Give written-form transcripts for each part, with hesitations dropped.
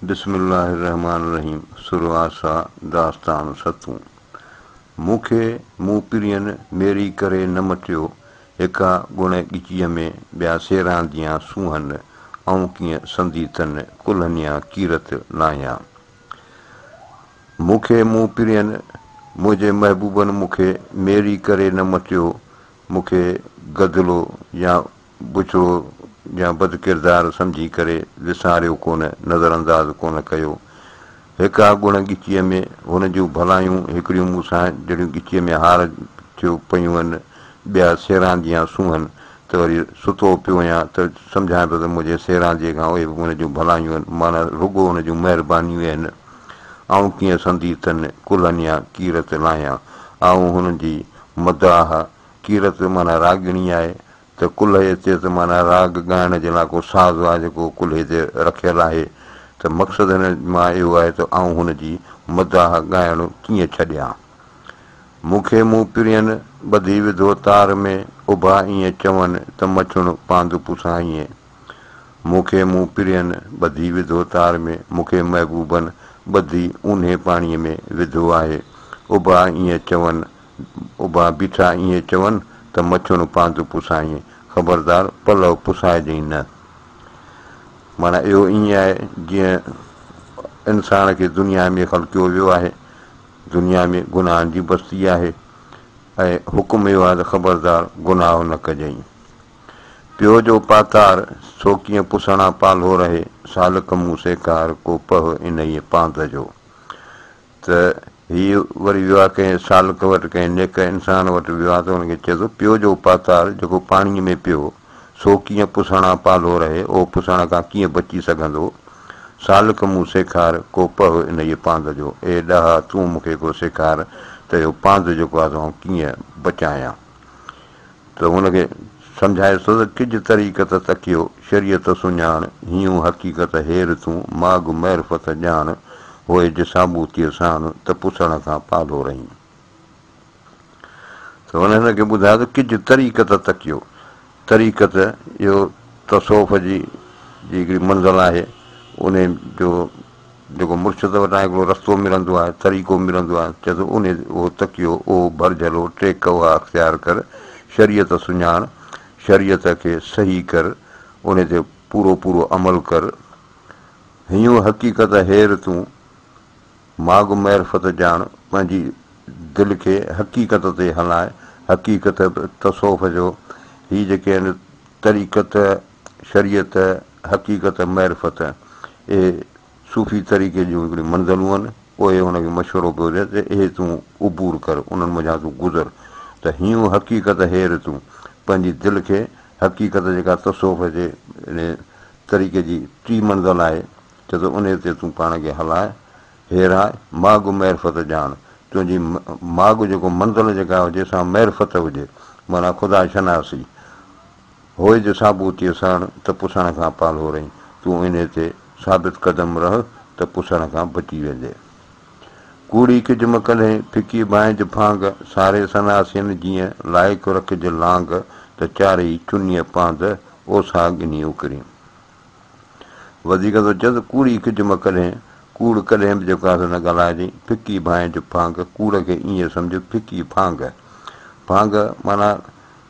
بسم الله الرحمٰن الرحيم سر آسا داستان ستون مون کي مون پرين ميري ڪري نه مٽيو هڪا ڳڻ ڳچيء ۾ ٻيا سيرانديان سونهن آئون ڪيئن سندي تن ڪلهنيان ڪيرت لاهيان مون کي مون پرين منهنجي محبوبن مون کي ميري ڪري نه مٽيو مون کي گدلو يا بڇڙو يا بدڪردار سمجهي ڪري وساريو ڪونه، نظرانداز ڪونه ڪيو. هڪا ڳڻ ڳچيء ۾ هن جون ڀلايون هڪڙيون مون سان جهڙيون ڳچيء ۾ هار ٿيو پيون هن، ٻيا سيرانديان سونهن ته وري ستو پيو هيان ته سمجهان پيو ته منهنجي سيرانديء کان اهي به هن جون ڀلايون هن، معنيٰ رڳو هن جون مهربانيون هن. آئون ڪيئن سندي تن ڪلهنيان ڪيرت لاهيان. آئون هن جي مداح، ڪيرت معنيٰ راڳڻي آهي، ته ڪلهي تي ته معنيٰ راڳ ڳائڻ جي لاء ڪو ساز آهي جيڪو ڪلهي تي رکيل آهي ته مقصد هن مان اهو آهي ته آئون هن جي مداح ڳائڻ ڪيئن ڇڏيان. مون کي مون پرين ٻڌي وڌو تار ۾، اڀا ائين چون ته مڇڻ پاند پسائين. مون کي مون پرين ٻڌي وڌو تار ۾، مون کي محبوبن ٻڌي اونهي پاڻيء ۾ وڌو آهي. اڀا ائين چون اڀا بيٺا ائين چون ته مڇڻ پاند پسائين، خبردار پلئه پسائجئين نه. معنيٰ اهو ائين آهي جيئن انسان کي دنيا ۾ خلقيو ويو آهي، دنيا ۾ گناهن جي بستي آهي ۽ حڪم اهو آهي ته خبردار گناهه نه ڪجئين. پيو جو پاتار، سو ڪيئن پسڻا پالهو رهي، سالڪ مون سيکار، ڪو پهه انهيء پاند جو. ته هي وري ويو آهي ڪنهن سالڪ وٽ، ڪنهن نيڪ انسان وٽ ويو آهي ته ان کي چئي ٿو، پيو جو پاتار، جيڪو پاڻيء ۾ پيو، سو ڪيئن پسڻا پالهو رهي، اهو پسڻ کان ڪيئن بچي سگهندو؟ سالڪ مون سيکار، ڪو پهه انهيء پاند جو. اي ڏاها! تون مون کي ڪو سيکار ته اهو پاند جيڪو آهي سو آئون ڪيئن بچايان؟ ته هن کي سمجهائيس ٿو ته ڪج طريقت تڪيو، شريعت سڃاڻ، هينئون حقيقت هير تون، ماڳ معرفت ڄاڻ، هوء جي ثابوتيء ساڻ، ته پسڻ کان پالهو رهين. ته هن هن کي ٻڌايو ته ڪج طريقت تڪيو، طريقت اهو تصوف جي جي هڪڙي منزل آهي، انهي جو جيڪو مرشد وٽان هڪڙو رستو ملندو آهي، طريقو ملندو آهي، چئي ٿو انهي اهو تڪيو، اهو ڀرجهلو، ٽيڪ اها اختيار ڪر، شريعت سڃاڻ، شريعت کي صحيح ڪر، انهي تي پورو پورو عمل ڪر. هينئون حقيقت هير تون، ماڳ معرفت ڄاڻ، پنهنجي دل کي حقيقت تي هلاء، حقيقت تصوف جو هي جيڪي آهن طريقت، شريعت، حقيقت، معرفت، اهي صوفي طريقي جون هڪڙيون منزلون آهن، اهي هن کي مشورو پيو ڏئي ته اهي تون عبور ڪر، انهن منجهان تون گذر ته هينئون حقيقت هير تون پنهنجي دل کي حقيقت جيڪا تصوف جي انهي طريقي جي ٽي منزل آهي، چئي ٿو انهي تي تون پاڻ کي هلاء، هيراء، ماڳ معرفت ڄاڻ، تنهنجي ماڳ جيڪو منزل جيڪا هجي سا معرفت هجي، معنيٰ خدا شناسي. هوء جي ثابوتيء ساڻ ته پسڻ کان پالهو رهين، تون انهيء تي ثابت قدم رهه ته پسڻ کان بچي ويندين. ڪوڙي ڪج م ڪڏهين، ڦڪي ڀانئج ڦانگ، ساري سناسين جيئن، لائق رکج لانگ، ته چارئي چنيء پاند، اوسا ڳنهي اڪرين. وڌيڪ ٿو چئي ته ڪوڙي ڪج م ڪڏهين، ڪوڙ ڪڏهن به جيڪو آهي سو نه ڳالهائجين، ڦڪي ڀانئج ڦانگ، ڪوڙ کي ائين سمجهه ڦڪي ڦانگ. ڦانگ معنيٰ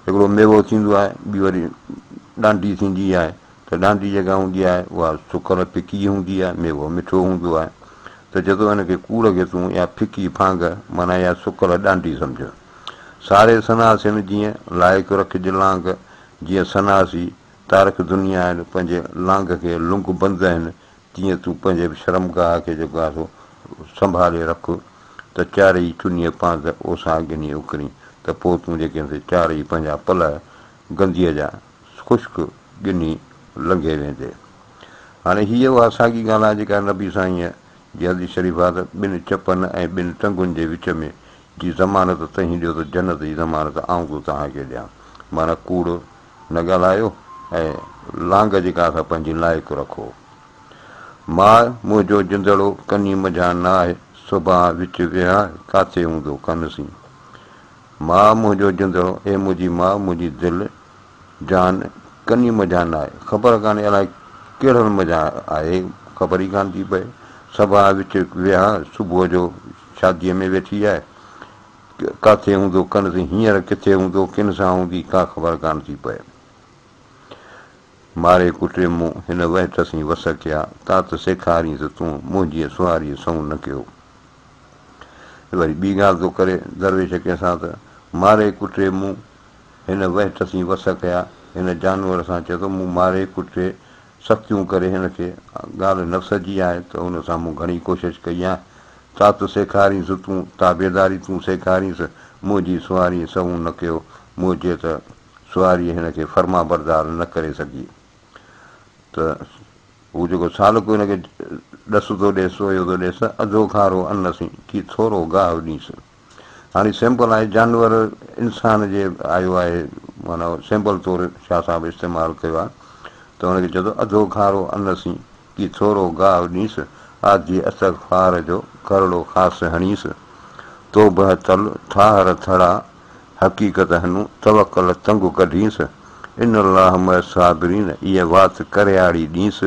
هڪڙو ميوو ٿيندو آهي، ٻي وري ڏانڊي ٿيندي آهي ته ڏانڊي جيڪا هوندي آهي اها سڪل ڦڪي هوندي آهي، ميوو مٺو هوندو آهي ته چئي ٿو ان کي ڪوڙ کي تون يا ڦڪي ڦانگ معنيٰ يا سڪل ڏانڊي سمجهه. ساري سناسين جيئن لائق رکج لانگ، جيئن سناسي تارڪ دنيا آهن پنهنجي لانگ کي لنگ بند آهن تيئن تون پنهنجي به شرمگاهه کي جيڪو آهي سو سنڀالي رک ته چارئي چنيء پاند اوسان ڳنهي اڪرين ته پوء تون جيڪي آهن سي چارئي پنهنجا پلئه گنديء جا خشڪ ڳنهي لنگهي ويندي. هاڻي هيء اها ساڳي ڳالهه آهي جيڪا نبي سائينء جي حديث شريف آهي ته ٻن چپن ۽ ٻن ٽنگن جي وچ ۾ جي ضمانت توهين ڏيو ته جنت جي ضمانت آئون ٿو توهان کي ڏيان. معنيٰ ڪوڙ نه ڳالهايو ۽ لانگ جيڪا سا پنهنجي لائق رکو. ماء منهنجو جندڙو ڪني منجهان نه آهي، سڀان وچ ويهان ڪاٿي هوندو ڪن سين. ماء منهنجو جندڙو، اي منهنجي ماء منهنجي دل جان ڪني منجهان نه آهي. خبر ڪانهي الائي ڪهڙن منجهان آهي، خبر ئي ڪانه ٿي پئي. سڀاء وچ ويهان، صبح جو شاديء ۾ ويٺي آهي. ڪاٿي هوندو ڪن سين، هينئر ڪٿي هوندو، ڪن سان هوندي، ڪا خبر ڪانه ٿي پئي. ماري ڪٽي مون هن وهٽ سين وس ڪيا، تات سيکارينس تون، منهنجيء سواريء سنئون نه ڪيو. وري ٻي ڳالهه ٿو ڪري درويش ڪنهن سان ته، ماري ڪٽي مون هن وهٽ سين وس ڪيا، هن جانور سان چئي ٿو، مون ماري ڪٽي سختيون ڪري هن کي، ڳالهه نفس جي آهي ته ان سان مون گهڻي ڪوشش ڪئي آهي، تات سيکارينس تون، تابعداري تون سيکارينس، منهنجي سواريء سنئون نه ڪيو، منهنجي ته سواريء هن کي فرمانبردار نه ڪري سگهي ته هو جيڪو سالڪ هن کي ڏس ٿو ڏيس سو اهو ٿو ڏيس اڌو کارو ان سين ڪي ٿورو گاهه ڏينس. هاڻي سيمپل آهي جانور انسان جي آيو آهي معنيٰ سيمپل طور شاهه صاحب استعمال ڪيو آهي ته هن کي چئي ٿو اڌو کارو ان سين ڪي ٿورو گاهه ڏينس آڌيء استغفار جو کرڙو خاص هڻيس توبهه تل ٿاهر ٿڙا حقيقت هنون، توڪل تنگ ڪڍينس، ان الله مع الصابرين ايء وات ڪرياڙي ڏينس،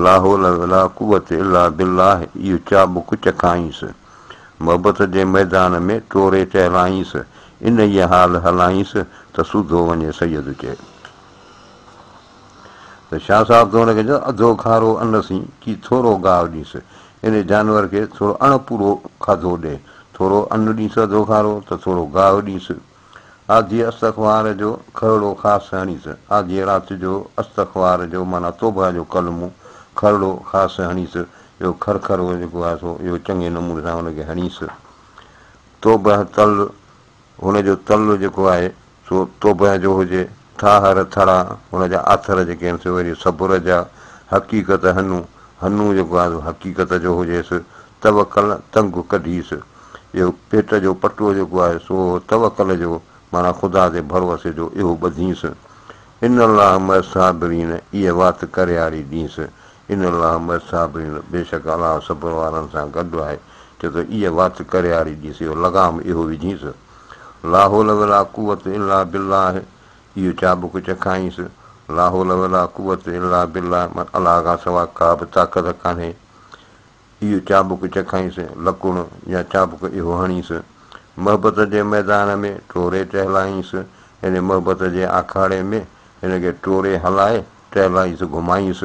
لاحول ولا قوت الا بالله اهو چابڪ چکائينس، محبت جي ميدان ۾ ٽوري ٽهلائينس، انهيء حال هلائينس ته سوڌو وڃي سيد چئي. ته شاهه صاحب ته هن کي چيو اڌو کارو ان سين ڪي ٿورو گاهه ڏينس. ان جانور کي ٿورو اڻ پورو کاڌو ڏي. ٿورو ان ڏينس اڌو کارو ته ٿورو گاهه ڏينس. آڌيء استغفار جو کرڙو خاص هڻيس. آڌيء رات جو استغفار جو معنيٰ توبهه جو ڪلمو کرڙو خاص هڻيس. اهو کرکرو جيڪو آهي سو اهو چڱي نموني سان ان کي هڻيس. توبهه تل هن جو تل جيڪو آهي سو توبهه جو هجي، ٿاهر ٿڙا، هن جا آٿر جيڪي آهن سي وري صبر جا، حقيقت هنو، هنو جيڪو آهي سو حقيقت جو هجيس، توڪل تنگ ڪڍيس، اهو پيٽ جو پٽو جيڪو آهي سو توڪل جو معنيٰ خدا تي ڀروسي جو اهو ٻڌينس. ان الله مع الصابرين اهي وات ڪرياڙي ڏينس. ان الله مع الصابرين بيشڪ الله صبر وارن سان گڏ آهي. چئي ٿو اهي وات ڪرياڙي ڏينس اهو لغام اهو وجهينس. لاحول ولا قوت الا بالله اهو چابڪ چکائينس. لاحول ولا قوت الا بالله معنيٰ الله کان سواء ڪا به طاقت ڪانهي. اهو چابڪ چکائينس، لڪڻ يا چابڪ اهو هڻينس. محبت جي ميدان ۾ ٽوري ٽهلائينس، يعني محبت جي آکاڙي ۾ هن کي ٽوري هلائي ٽهلائينس، گهمائينس.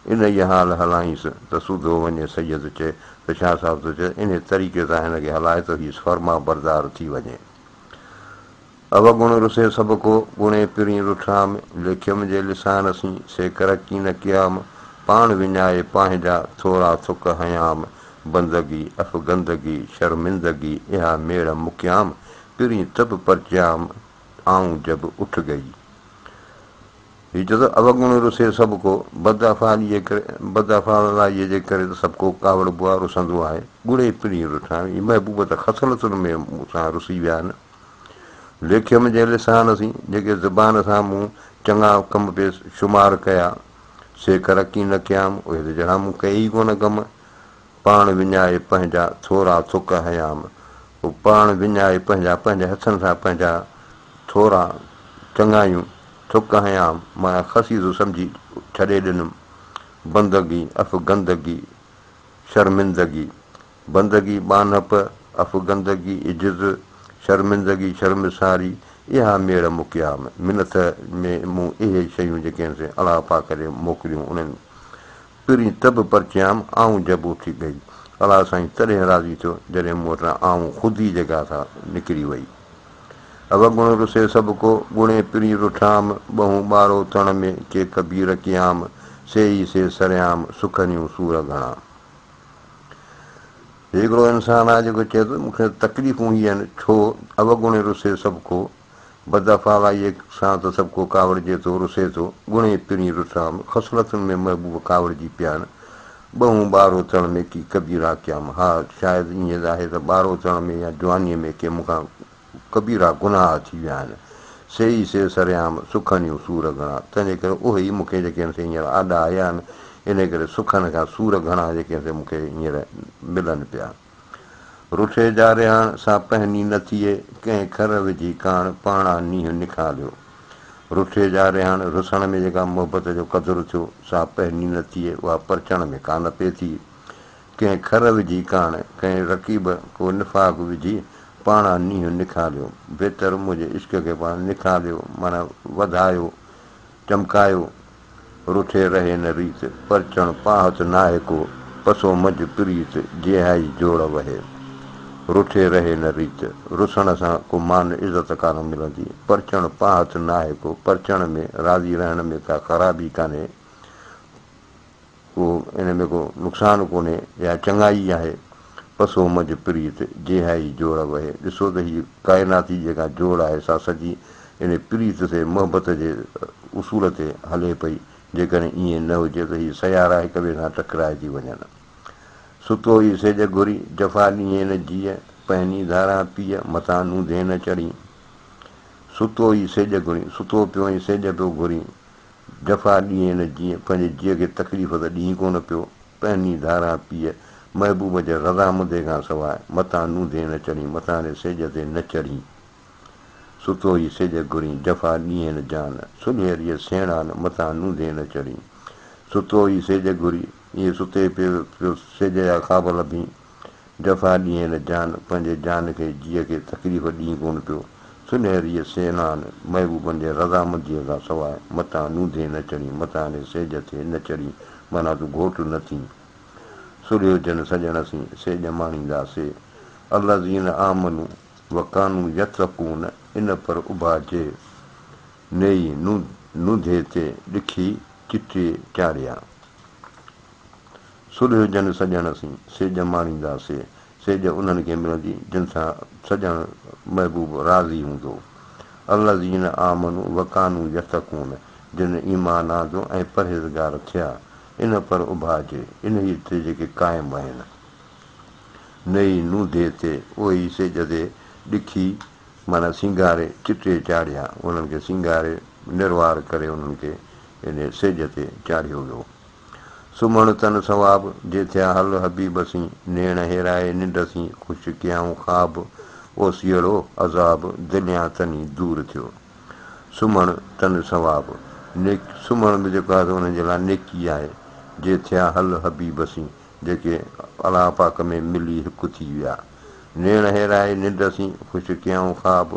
انهيء حال هلائينس ته سوڌو وڃي سيد چئي ته شاهه صاحب ٿو چئي انهيء طريقي سان هن کي هلائي ته هي فرمانبردار ٿي وڃي. اوگڻ رسي سڀ ڪو، ڳڻي پرين رٺام، ليکيم جي لسان سين، سي ڪرڪي نه ڪيام، پاڻ وڃائي پنهنجا، ٿورا ٿڪ هنيام، بندگي، افگندگي، شرمندگي، اها ميڙ مڪيام، پرين ته به پرچيام، آئون جب اٺ گئي. هي چئي ٿو، اوگڻ رسي سڀ ڪو، بدافعاليء ڪري، بدافعالائيء جي ڪري ته سڀ ڪو ڪاوڙبو آهي، رسندو آهي، ڳڻي پرين رٺام، هي محبوب ته خصلتن ۾ مون سان رسي ويا آهن. ليکيم جنهن لسان سين، جيڪي زبان سان مون چڱا ڪم پئي شمار ڪيا، سي ڪرڪي نه ڪيام، اهي ته جهڙا مون ڪيئي ڪونه ڪم. پاڻ وڃائي پنهنجا ٿورا ٿڪ هنيام، پوء پاڻ وڃائي پنهنجا، پنهنجي هٿن سان پنهنجا ٿورا، چڱايون، ٿڪ هنيام، معنيٰ خسيس سمجهي ڇڏي ڏنم. بندگي، افگندگي، شرمندگي. بندگي ٻانهپ، افگندگي عجز، شرمندگي شرمساري، اها ميڙ مڪيام، منٿ ۾ مون اهي شيون جيڪي آهن سي الله پاڪ ڏي موڪليون انهن پرين ته به پرچيام، آئون جب اٿي ڳئي. الله سائين تڏهن راضي ٿيو جڏهن مون وٽان آئون خودي جيڪا سا نڪري وئي. اوگڻ رسي سڀ ڪو، ڳڻي پرين رٺام، ٻهون ٻارو تڻ ۾، ڪي ڪبير قيام، سي ئي سي سريام، سکنيون سور گهڻا. هي هڪڙو انسان آهي جيڪو چئي ٿو مون کي تڪليفون هي آهن ڇو اوگڻي رسي سڀ ڪو، بدافعالائيء سان ته سڀ ڪو ڪاوڙجي ٿو، رسي ٿو، ڳڻي پرين رٺام، خصلتن ۾ محبوب ڪاوڙجي پيا آهن، ٻهون ٻاروتڻ ۾ ڪي ڪبيرا ڪيام، ها شايد ائين آهي ته ٻاروتڻ ۾ يا جوانيء ۾ ڪي مون کان ڪبيرا گناهه ٿي ويا آهن، سي ئي سي سرعام سکن جون سور گهڻا، تنهنجي ڪري اهي ئي مون کي جيڪي آهن سي هينئر آڏا آيا آهن، انهيء ڪري سکن کان سور گهڻا جيڪي آهن سي مون کي هينئر ملن پيا. رٺي جا رهاڻ، سا پهني نه ٿئي، ڪنهن کر وجهي ڪاڻ، پاڻا نينهن نکاليو. رٺي جا رهاڻ، رسڻ ۾ جيڪا محبت جو قدر ٿيو، سا پهني نه ٿئي، اها پرچڻ ۾ ڪانه پئي ٿي. ڪنهن کر وجهي ڪاڻ، ڪنهن رقيب ڪو نفاق وجهي، پاڻان نينهن نکاريو. ويتر منهنجي عشق کي پاڻ نکاريو معنيٰ وڌايو، چمڪايو. رٺي رهي نه ريت، پرچڻ پاهت ناهي ڪو، پسو منجهه پريت، جيهائي جوڙ وهي. رٺي رهي نه ريت، رسڻ سان ڪو مان عزت ڪانه ملندي، پرچڻ پاهت ناهي ڪو، پرچڻ ۾ راضي رهڻ ۾ ڪا خرابي ڪانهي، ڪو ان ۾ ڪو نقصان ڪونهي يا چڱائي آهي، پسو منجهه پريت، جيهائي جوڙ وهي. ڏسو ته هيء ڪائناتي جيڪا جوڙ آهي سا سڄي ان پريت تي محبت جي اصول تي هلي پئي، جيڪڏهن ائين نه هجي ته هي سيارا هڪ ٻئي سان ٽڪرائجي وڃن. ستو ئي سيج گهري، جفا ڏينهين نه جيء، پهني ڌاران پيء، متان نونڌين نه چڙهين. ستو ئي سيج گهري، ستو پيو ۽ سيج پيو گهرين، جفا ڏينهين نه جيء، پنهنجي جيء کي تڪليف ته ڏينهن ڪونه پيو، پهني ڌاران پيء، محبوب جي رضامندي کان سواء، متان نونڌين نه چڙهين، متان ري سيج تي نه چڙهين. ستو ئي سيج گهرين، جفا ڏينهين نه جان، سلهيريء سيڻان، متان نونڌين نه چڙهين. ستو ئي سيج گهري، ائين ستي پيو پيو سيج جا خواب لڀين. جفا ڏينهين نه جان، پنهنجي جان کي، جيء کي تڪليف ڏينهن ڪونه پيو. سنهريء سيڻان، محبوبن جي رضامنديء کان سواء، متان نونڌين نه چڙهين، متان ري سيج تي نه چڙهين، معنيٰ تون گهوٽ نه ٿين. سلهيو جن سڄڻ سين، سيج ماڻيندا سي. الذين آمنوا وڪانوا يتقون ان پر اڀا جي نيئي نونڌي تي ڏکي چٽي چاڙهيا. سلهيو جن سڄڻ سين، سيڄ ماڻيندا سي. سيڄ انهن کي ملندي، جن سان سڄڻ محبوب راضي هوندو. الذين آمنوا وڪانوا يتقون جن ايمان آندو ۽ پرهيزگار ٿيا، ان پر اڀا جي، انهيء تي جيڪي قائم آهن. نئي نونڌي تي، اهي ئي سيڄ تي ڏکي معنيٰ سينگاري چٽي چاڙهيا، انهن کي سينگاري نروار ڪري انهن کي انهيء سيڄ تي چاڙهيو ويو. سمهڻ تن ثواب، جي ٿيا هل حبيب سين، نيڻ هيرائي ننڊ سين، خوش ڪيائون خواب، اوسيئڙو عذاب، دليان تني دور ٿيو. سمهڻ تن ثواب، نيڪ، سمهڻ به جيڪو آهي سو انهن جي لاء نيڪي آهي، جي ٿيا هل حبيب سين، جيڪي الله پاڪ ۾ ملي هڪ ٿي ويا. نيڻ هيرائي ننڊ سين، خوش ڪيائون خواب،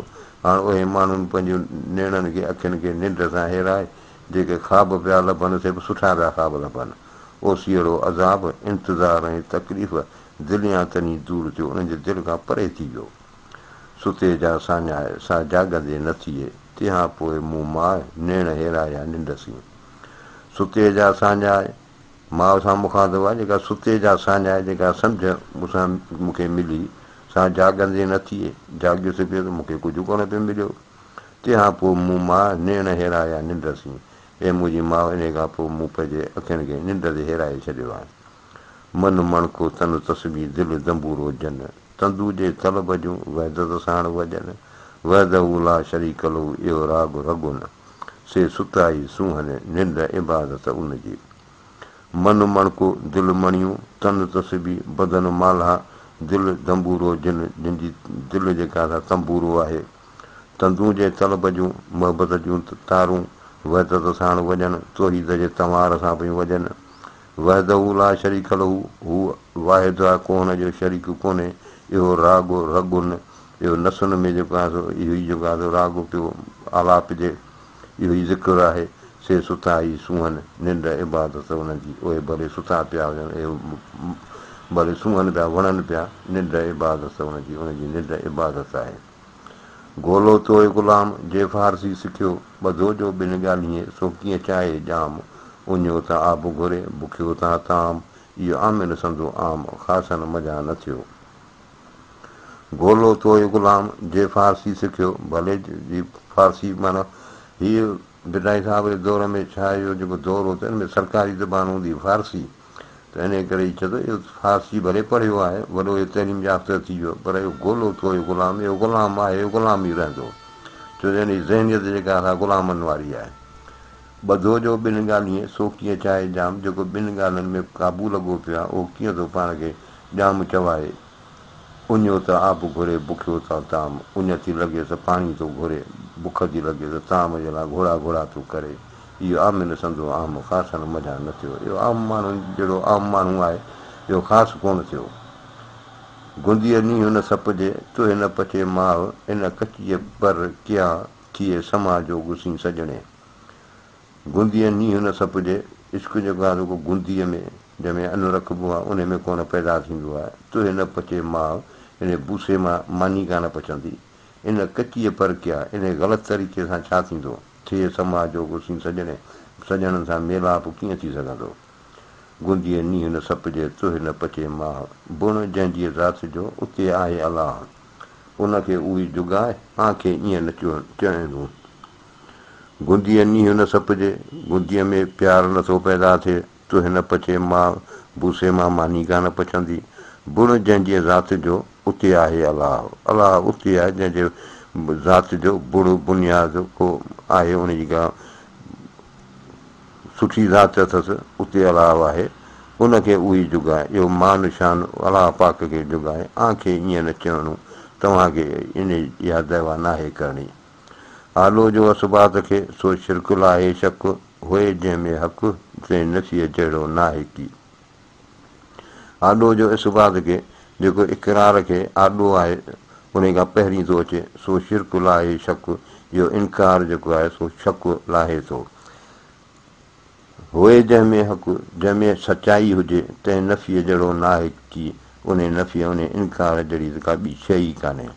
هاڻ اهي ماڻهن پنهنجون نيڻن کي، اکين کي ننڊ سان هيرائي، جيڪي خواب پيا لڀن سي به سٺا پيا خواب لڀن. اوسيئڙو عذاب، انتظار ۽ تڪليف دليان تني دور ٿيو، انهن جي دل کان پري ٿي ويو. ستي جا ساڃاهه، سا جاڳندي نه ٿئي، تنهان پوء مون ماء، نيڻ هيرايا ننڊ سين. ستي جا ساڃاهه، ماء سان مخاطب آهي، جيڪا ستي جا ساڃاهه، جيڪا سمجهه مون سان مون کي ملي، سا جاڳندي نه ٿئي. جاڳيس پيو ته مون کي ڪجهه ڪونه پيو مليو. تنهن کان پوء مون ماء نيڻ هيرايا ننڊ سين. اي منهنجي ماء انهيء کان پوء مون پنهنجي اکين کي ننڊ تي هيرائي ڇڏيو آهي. من مڻڪو تن تسبيح دل دنبورو جن. تندو جي طلب جون وحدت ساڻ وڄن. وحده لا شريڪ له اهو راڳ رڳن. سي ستائي سونهن ننڊ عبادت ان جي. من مڻڪو دل مڻيون تن تسبيح بدن مالها دل دنبورو جن جن جي دل جيڪا سا تنبورو آهي. تندون جي طلب جون، محبت جون تارون، وحدت ساڻ وڄن، توحيد جي تنوار سان پيون وڄن. وحده لا شريڪ له، هو واحد آهي، ڪو هن جو شريڪ ڪونهي، اهو راڳ رڳن، اهو نسن ۾ جيڪو آهي سو اهو ئي جيڪو آهي سو راڳ پيو آلاپجي، اهو ئي ذڪر آهي، سي ستا ئي سونهن، ننڊ عبادت انهن جي، اهي ڀلي ستا پيا هجن، اهي ڀلي سونهن پيا، وڻن پيا، ننڊ عبادت انهن جي، انهن جي ننڊ عبادت آهي. گولو توء غلام، جي فارسي سکيو، ٻڌو جو ٻن ڳالهين، سو ڪيئن چاهي ڄام، اڃيو تان آب گهري، بکيو تان طعام، اهو عامل سندو عام، خاصن منجهان نه ٿيو. گولو توء غلام، جي فارسي سکيو، ڀلي جي فارسي معنيٰ هيء ڀٽائي صاحب جي دور ۾ ڇا اهو جيڪو دور هو ته ان ۾ سرڪاري زبان هوندي هئي فارسي، ته انهيء ڪري هي چئي ٿو اهو فارسي ڀلي پڙهيو آهي، وڏو اهو تعليم يافته ٿي ويو، پر اهو گولو ٿيو اهو غلام، اهو غلام آهي، اهو غلام ئي رهندو، ڇو ته ان جي ذهنيت جيڪا آهي سا غلامن واري آهي. ٻڌو جو ٻن ڳالهين، سو ڪيئن چاهي ڄام، جيڪو ٻن ڳالهين ۾ قابو لڳو پيو آهي، اهو ڪيئن ٿو پاڻ کي ڄام چوائي. اڃيو ته آب گهري، بکيو ته طعام. اڃ ٿي لڳيس ته پاڻي ٿو گهري، بک ٿي لڳيس ته طعام جي لاء گهڙا گهڙا ٿو ڪري. اهو عامن سندو عام، خاصن منجهان نه ٿيو. اهو عام ماڻهن جهڙو عام ماڻهو آهي، اهو خاص ڪونه ٿيو. گونديء نينهن نه سپجي، توهي نه پچي ماهه، ان ڪچيء پر ڪيان، ٿئي سما جوڳ سين سڄڻي. گونديء نينهن نه سپجي، عشق جيڪو آهي سو ڪو گونديء ۾، جنهن ۾ ان رکبو آهي، انهي ۾ ڪونه پيدا ٿيندو آهي. توهي نه پچي ماهه، انهي بوسي مان ماني ڪانه پچندي. ان ڪچيء پر ڪيا، انهي غلط طريقي سان ڇا ٿيندو؟ ٿئي سما جوڳ سين سڄڻي، سڄڻن سان ميلاپ ڪيئن ٿي سگهندو؟ گونديء نينهن نه سپجي، توهي نه پچي ماهه. بڻ جنهن جي ذات جو، اتي آهي الله. ان کي اهي جڳاء، آن کي ائين نه چئڻو. گونديء نينهن نه سپجي، گونديء ۾ پيار نه ٿو پيدا ٿئي، توهي نه پچي ماء، بوسي مان ماني ڪانه پچندي. بڻ جنهن جي ذات جو، اتي آهي الله. الله اتي آهي جنهن جي ذات جو بڻ، بنياد، ڪو آهي، ان جي ڪا سٺي ذات اٿس، اتي الله آهي، ان کي اهي جڳائي، اهو مان شان الله پاڪ کي جڳائي، آن کي ائين نه چوڻو، توهان کي انهي اها دعويٰ ناهي ڪرڻي. آلو جو اثبات کي، سو شرڪ لاهي شڪ، هئي جنهن ۾ حق، تنهن نفيء جهڙو ناهي ڪي. آڏو جو اثبات کي، جيڪو اقرار کي آڏو آهي، انهي کان پهرين ٿو اچي، سو شرڪ لاهي شڪ، اهو انڪار جيڪو آهي، سو شڪ لاهي ٿو. هئي جنهن ۾ حق، جنهن ۾ سچائي هجي، تنهن نفيء جهڙو ناهي ڪي، انهي نفيء، انهي انڪار جهڙي ته ڪا ٻي شيء ئي ڪانهي.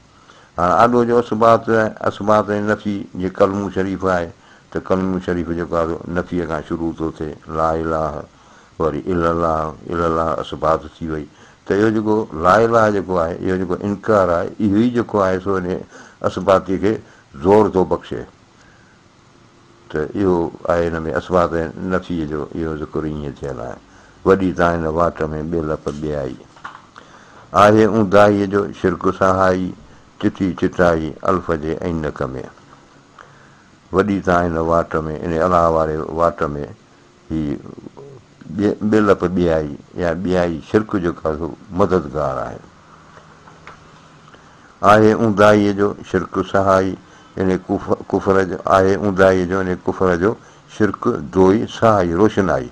هاڻ آڏو جو اثبات، اثبات ۽ نفي جي ڪلمو شريف آهي ته ڪلمو شريف جيڪو آهي سو نفيء کان شروع ٿو ٿئي، لا اله وري الا الله، الا الله اثبات ٿي وئي ته اهو جيڪو لا اله جيڪو آهي، اهو جيڪو انڪار آهي، اهو ئي جيڪو آهي سو انهي اثباتي کي زور ٿو بخشي. ته اهو آهي ان ۾ اثبات ۽ نفيء جو اهو ذڪر ائين ٿيل آهي. وڏي تان هن واٽ ۾ ٻيلپ ٻيائي. آهي اونداهيء جو شرڪ سهائي، چٽي چٽائي الف جي عينڪ ۾. وڏي تان هن واٽ ۾، ان الله واري واٽ ۾ هي ٻيلپ ٻيائي يا ٻيائي شرڪ جيڪو آهي سو مددگار آهي. آهي اونداهيء جو شرڪ سهائي، يعني ڪفر جو، آهي اونداهيء جو يعني ڪفر جو شرڪ دوئي سهائي روشنائي،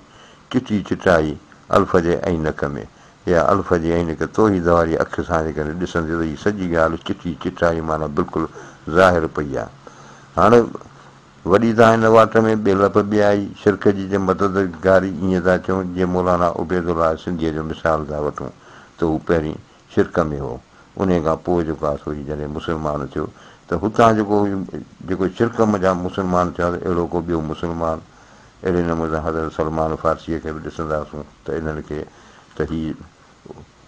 چٽي چٽائي الف جي عينڪ ۾، يا الف جي عينڪ توحيد واري اک سان جيڪڏهن ڏسندي ته هي سڄي ڳالهه چٽي چٽائي معنيٰ بلڪل ظاهر پئي آهي. هاڻ وڏي تان هن واٽ ۾ ٻيلپ ٻيائي، شرڪ جي جي مددگاري ائين ٿا چئون جيئن مولانا عبيدالله سنڌيء جو مثال ٿا وٺون ته هو پهرين شرڪ ۾ هو انهيء کان پوء جيڪو آهي سو هي جڏهن مسلمان ٿيو ته هتان جيڪو جيڪو شرڪ منجهان مسلمان ٿيو آهي ته اهڙو ڪو ٻيو مسلمان اهڙي نموني سان حضرت سلمان فارسيء کي به ڏسنداسون ته انهن کي ته هي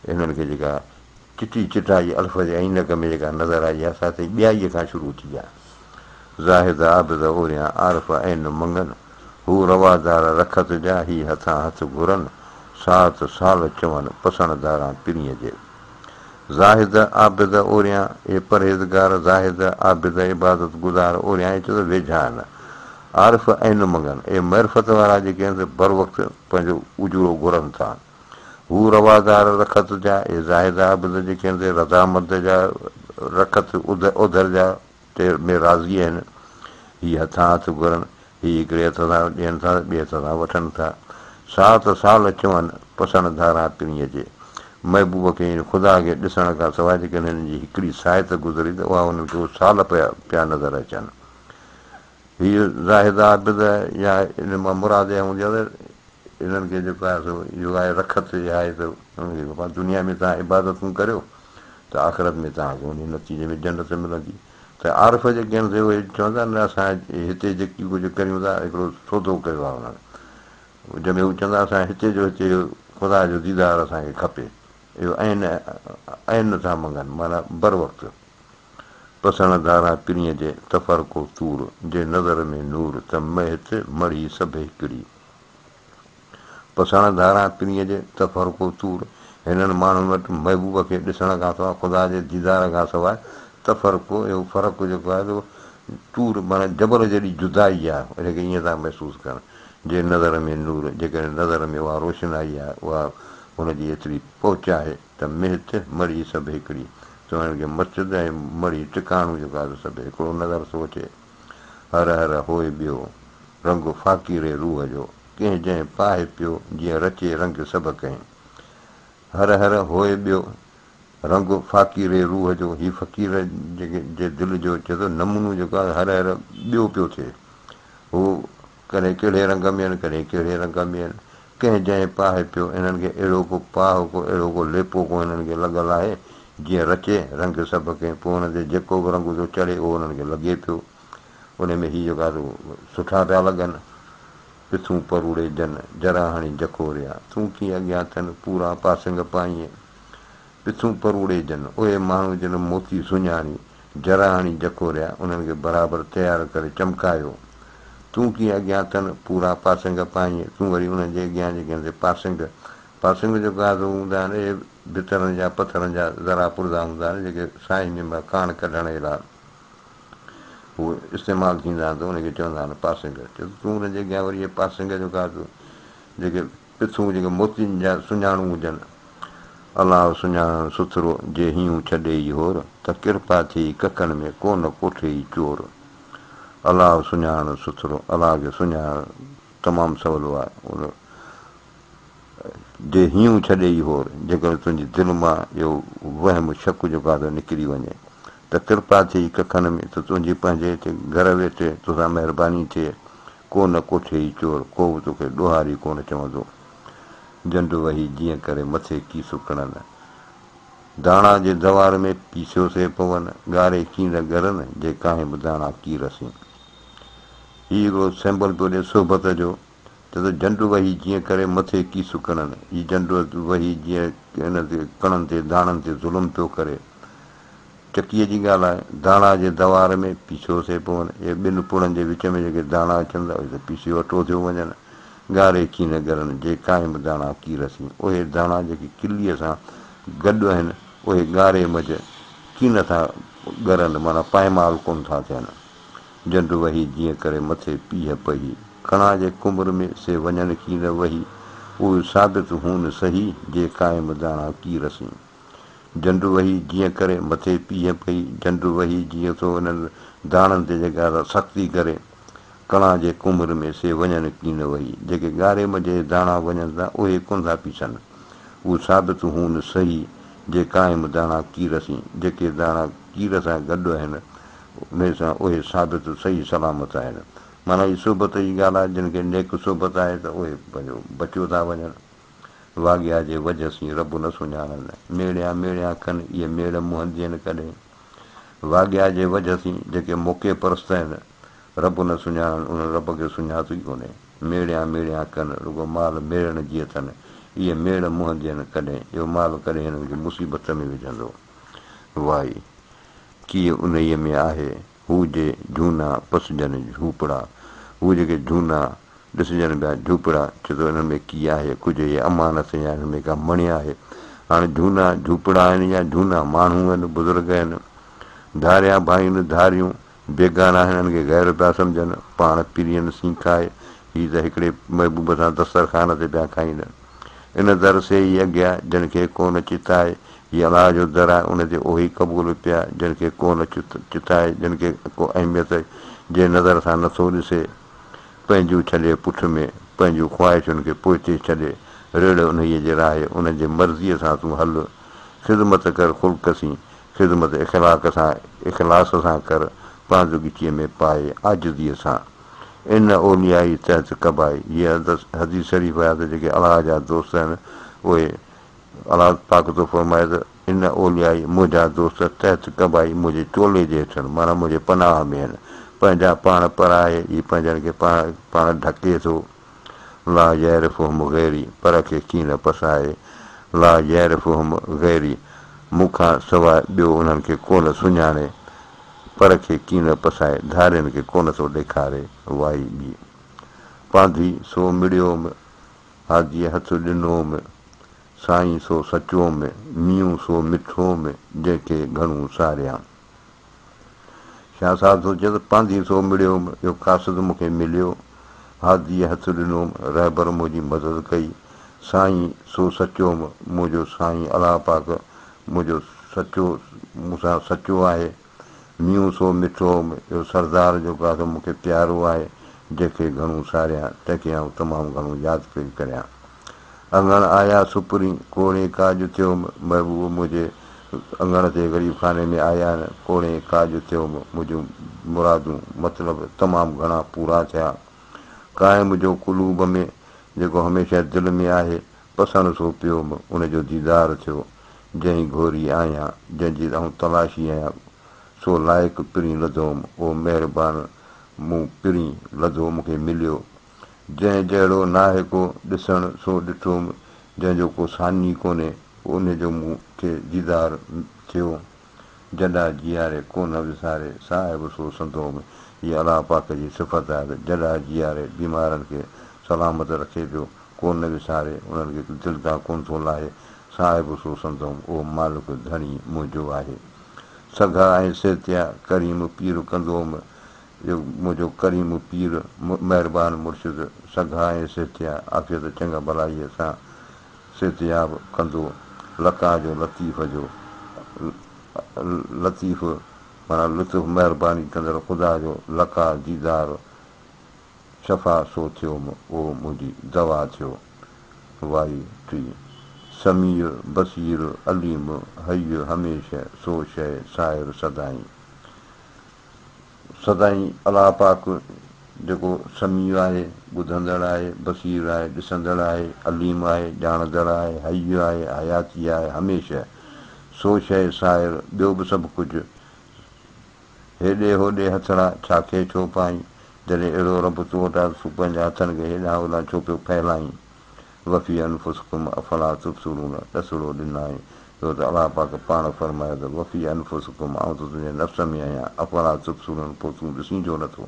هنن کي جيڪا چٽي چٽائي الف جي عينڪ ۾ جيڪا نظر آئي آهي سا ته ٻيائيء کان شروع ٿي آهي. زاهد عابد اوريان عارف عين منگن، هو روادار رکت جا هي هٿان هٿ گهرن، ساعت سال چون پسڻ داران پرينء جي. زاهد عابد اوريان، اي پرهيزگار زاهد عابد عبادت گذار اوريان اي چئو ته ويجها آهن. عارف عين منگن، اي معرفت وارا جيڪي آهن سي بروقت پنهنجو اجورو گهرن ٿا. هو روادار رکت جا، اي زاهد عابد جيڪي آهن سي رضامند جا رکت اوڌر جا تي ۾ راضي آهن. هي هٿان هٿ گهرن، هي هڪڙي هٿ سان ڏين ٿا ته ٻئي هٿ سان وٺن ٿا. ساعت سال چون، پسڻ ڌاران پرينء جي. محبوب کي يعني خدا کي ڏسڻ کان سواء جيڪڏهن هنن جي هڪڙي ساعت گذري ته اها هنن کي اهي سال پيا نظر اچن. هي زاهد عابد يا ان مان مراد اها هوندي آهي ته انهن کي جيڪو آهي سو اهو آهي رکت اها آهي ته انهن کي بابا دنيا ۾ توهان عبادتون ڪريو ته آخرت ۾ توهان کي انهي نتيجي ۾ جنت ملندي ته عارف جيڪي آهن سي اهي چون ٿا نه اسان هتي جيڪي ڪجهه ڪريون ٿا هڪڙو سودو ڪيو آهي انهن جنهن ۾ هو چوندا اسان هتي جو هتي خدا جو ديدار اسان کي کپي اهو عين عين ٿا منگن معنيٰ بروقت پسڻ ڌاران پرينء جي تفرقو طور، جي نظر ۾ نور، ته مهت مڙهي سڀ هڪڙي. پسڻ ڌاران پرينء جي تفرقو طور، هنن ماڻهن وٽ محبوب کي ڏسڻ کان سواء، خدا جي ديدار کان سواء، تفرقو، اهو فرق جيڪو آهي سو طور معنيٰ جبل جيڏي جدائي آهي، ان کي ائين ٿا محسوس ڪن، جي نظر ۾ نور، جيڪڏهن نظر ۾ اها روشنائي آهي، اها هن جي ايتري پهچ آهي، ته مهت مڙهي سڀ هڪڙي. سو هنن کي مسجد ۽ مڙهي ٽڪاڻو جيڪو آهي سو سڀ هڪڙو نظر ٿو اچي. هر هر هوء ٻيو، رنگ فاقيري روح جو، ڪنهن جنهن پاهه پيو، جيئن رچي رنگ سڀ ڪنهن. هر هر هوء ٻيو، رنگ فاقيري روح جو، هي فقير جيڪي جي دل جو چئي ٿو نمونو جيڪو آهي هر هر ٻيو پيو ٿئي. هو ڪڏهن ڪهڙي رنگ ۾ آهن، ڪڏهن ڪهڙي رنگ ۾ آهن. ڪنهن جنهن پاهه پيو، انهن کي اهڙو ڪو پاهه ڪو اهڙو ڪو ليپو ڪو هنن کي لڳل آهي، جيئن رچي رنگ سڀ ڪنهن، پوء انهن تي جيڪو به رنگ ٿو چڙهي اهو انهن کي لڳي پيو. ان ۾ هي جيڪا سو سٺا پيا لڳن. پٿون پروڙي جن، جرا هڻي جکوريا، تون ڪيئن اڳيان ٿين، پورا پاسنگ پائينء. پٿون پروڙي جن، اهي ماڻهو جن موتي سڃاڻي، جرا هڻي جکوريا، انهن کي برابر تيار ڪري چمڪايو. تون ڪيئن اڳيان ٿين، پورا پاسنگ پائينء. تون وري انهن جي اڳيان جيڪي هن تي پاسنگ، پاسنگ جيڪو آهي سو هوندا آهن، اهي ڀترن جا پٿرن جا ذرا پرزا هوندا آهن، جيڪي سائي ۾ ڪاڻ ڪڍڻ جي لاء هو استعمال ٿيندا آهن ته ان کي چوندا آهن پاسنگ. چئي ٿو تون انهن جي اڳيان وري اهي پاسنگ جيڪو آهي سو جيڪي پٿون جيڪي موتين جا سڃاڻون هجن. الله سڃاڻڻ سٿرو، جي هينئون ڇڏيئي هور، ته ڪرپا ٿيئي ڪکن ۾، ڪو نه ڪوٺيئي چور. الله سڃاڻڻ سٿرو، الله کي سڃاڻڻ تمام سولو آهي. ان جي هينئون ڇڏيئي هور، جيڪڏهن تنهنجي دل مان اهو وهم شڪ جيڪو آهي سو نڪري وڃي، ته ڪرپا ٿيئي ڪکن ۾، ته تنهنجي پنهنجي هتي گهر ويٺي توسان مهرباني ٿئي. ڪو نه ڪوٺيئي چور، ڪو به توکي ڏوهاري ڪو نه چوندو. جنڊ وهي جيئن ڪري مٿي ڪي سڪڻن. داڻا جي دوار ۾ پيسيو سي پون، ڳاري ڪين نه ڳرن، جي ڪانهن به داڻا ڪي رسين. هي هڪڙو سيمبل پيو ڏئي صحبت جو، چئي ٿو جنڊ وهي جيئن ڪري مٿي ڪي سڪڻن. هي جنڊ وهي جيئن هن تي ڪڻن تي داڻن تي ظلم پيو ڪري. چڪيء جي ڳالهه آهي. داڻا جي دوار ۾ پيسيو سي پون. اهي ٻن پڙن جي وچ ۾ جيڪي داڻا اچن ٿا، اهي ته پيسيو اٽو ٿيو وڃن. ڳاري ڪين ڳرن، جي قائم داڻا ڪير سين. اهي داڻا جيڪي ڪليء سان گڏ آهن، اهي ڳاري منجهه ڪين ٿا ڳرن، معنيٰ پائمال ڪونه ٿا ٿين. جنڊ وهي جيئن ڪري مٿي پيهه پهي. ڪڻا جي ڪنبر ۾ سي وڃن ڪين وهي. اهي ثابت هون سهي، جي قائم داڻا ڪير سين. جنڊ وهي جيئن ڪري مٿي پيهه پئي، جنڊ وهي جيئن ٿو انهن داڻن تي جيڪا سا سختي ڪري، ڪڻا جي ڪنڀر ۾ سي وڃن ڪين وهي، جيڪي ڳاري منجهه داڻا وڃن ٿا اهي ڪونه ٿا پيسن، هو ثابت هون سهي، جي قائم داڻا ڪير سين، جيڪي داڻا ڪير سان گڏ آهن انهي سان اهي ثابت صحيح سلامت آهن. معنيٰ هي صحبت جي ڳالهه آهي، جن کي نيڪ صحبت آهي ته اهي پنهنجو بچيو ٿا وڃن. واڳيا جي وجهه سين رب نه سڃاڻن، ميڙيان ميڙيان ڪن، اهي ميڙ منهن ڏين ڪڏهن؟ واڳيا جي وجهه سين جيڪي موقعي پرست آهن، رب نه سڃاڻن، انهن رب کي سڃاتو ئي ڪونهي. ميڙيان ميڙيان ڪن، رڳو مال ميڙڻ جي اٿن، اهي ميڙ منهن ڏين ڪڏهن؟ اهو مال ڪڏهن هنن کي مصيبت ۾ وجهندو؟ وائي ڪيئن انهيء ۾ آهي، هو جي جهونا پسجن جهوپڙا، هو جيڪي جهونا ڏسجن پيا جهوپڙا، چئي ٿو انهن ۾ ڪي آهي، ڪجهه هي امانت يا انهن ۾ ڪا مڻي آهي. هاڻي جهونا جهوپڙا آهن يا جهونا ماڻهو آهن، بزرگ آهن. ڌاريا ڀائين ڌاريون، بيگانا هنن کي غير پيا سمجهن، پاڻ پرين سين کائي، هي ته هڪڙي محبوب سان دسترخوان تي پيا کائين. ان در سي ئي اگهيا، جن کي ڪونه چتائي، هي الله جو در آهي، ان تي اهي ئي قبول پيا، جن کي ڪونه چتائي، جن کي ڪو اهميت جي نظر سان نٿو ڏسي. پنهنجون ڇڏي پٺ ۾، پنهنجون خواهشن کي پوئتي ڇڏي، ريڙهه انهيء جي راهي، ان جي مرضيء سان تون هل. خدمت ڪر خلق سين، خدمت اخلاق سان، اخلاص سان ڪر، پانڌ ڳچيء ۾ پائي، عاجزيء سان. ان اوليائي تحت قبائي، هيء حديث شريف آهي ته جيڪي الله جا دوست آهن، اهي الله پاڪ ٿو فرمائي ته ان اوليائي منهنجا دوست تحت قبائي منهنجي چولي جي هيٺ آهن معنيٰ منهنجي پناهه ۾ آهن پنهنجا پاڻ پرائي هي پنهنجن کي پاڻ پاڻ ڍڪي ٿو لا يعرفهم غيري پر کي ڪين پسائي لا يعرفهم غيري مون کان سواء ٻيو انهن کي ڪونه سڃاڻي پر کي ڪين پسائي ڌارين کي ڪونه ٿو ڏيکاري وائي ٻي پانڌي سو مڙيوم هاديء هٿ ڏنوم، سائين سو سچوم، ميون سو مٺوم، جنهن کي گهڻو ساريان. شاهه صاحب ٿو چئي ته پانڌي سو مڙيوم، اهو قاصد مون کي مليو، هاديء هٿ ڏنوم، رهبر منهنجي مدد ڪئي، سائين سو سچوم، منهنجو سائين الله پاڪ منهنجو سچو مون سان سچو آهي. ميون سو مٺو هوم، اهو سردار جيڪو آهي سو مون کي پيارو آهي، جنهن کي گهڻو ساريان، تنهن کي آئون تمام گهڻو ياد پئي ڪريان. اڱڻ آيا سپرين، ڪوڙين ڪاڄ ٿيوم، محبوب منهنجي اڱڻ تي غريب خاني ۾ آيا آهن، ڪوڙين ڪاڄ ٿيوم، منهنجون مرادون، مطلب، تمام گهڻا پورا ٿيا. قائم جو قلوب ۾، جيڪو هميشه دل ۾ آهي، پسڻ سو پيوم، ان جو ديدار ٿيو، جنهن گهوري آهيان، جنهن جي آئون تلاشي آهيان، سو لائق پرين لڌوم، او مهربان مون پرين لڌو مون کي مليو، جنهن جهڙو ناهي ڪو ڏسڻ سو ڏٺوم، جنهن جو ڪو ثاني ڪونهي، انهي جو مون کي ديدار ٿيو. جڏا جياري ڪو نه وساري، صاحب سو سندوم. هيء الله پاڪ جي صفت آهي ته جڏا جياري بيمارن کي سلامت رکي پيو، ڪو نه وساري، انهن کي دل تان ڪونه ٿو لاهي، صاحب سو سندوم، اهو مالڪ ڌڻي منهنجو آهي. سگها ۽ صحتيا ڪريم پير ڪندوم، اهو منهنجو ڪريم پير، مهربان مرشد، سگها ۽ صحتيا، عافيت چڱ ڀلائيء سان صحتياب ڪندو، لقاء جو لطيف جو، لطيف معنيٰ لطف مهرباني ڪندڙ خدا جو لقاء ديدار شفا سو ٿيوم اهو منهنجي دوا ٿيو. وائي ٽي. سميع بصير عليم حي هميشه سو شيء سائر سدائين. سدائين الله پاڪ جيڪو سميع آهي، ٻڌندڙ آهي، بصير آهي، ڏسندڙ آهي، عليم آهي، ڄاڻندڙ آهي، حي آهي، حياتي آهي، هميشه سو شيء سائر ٻيو به سڀ ڪجهه هيڏي هوڏي هٿڙا ڇا کي ڇو پائين، جڏهن اهڙو رب تو وٽ آهي ته تون پنهنجا هٿن کي هيڏانهن هوڏانهن ڇو پيو ڦهلائين؟ وفي انفسڪم افلا تبصرون ڏسڙو ڏنائين ڇو ته الله پاڪ پاڻ فرمايو ته وفي انفسڪم آئون ته تنهنجي نفس ۾ آهيان افلا تبصرون پوء تون ڏسين ڇو نٿو؟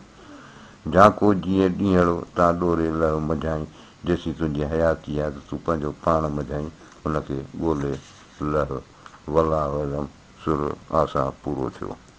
جهانڪو جيئن ڏينهڙو تان ڏوري لهه منجهائين جيسين تنهنجي حياتي آهي ته تون پنهنجو پاڻ منجهائين ان کي ڳولي لهه والله اعلم سر آسان پورو ٿيو.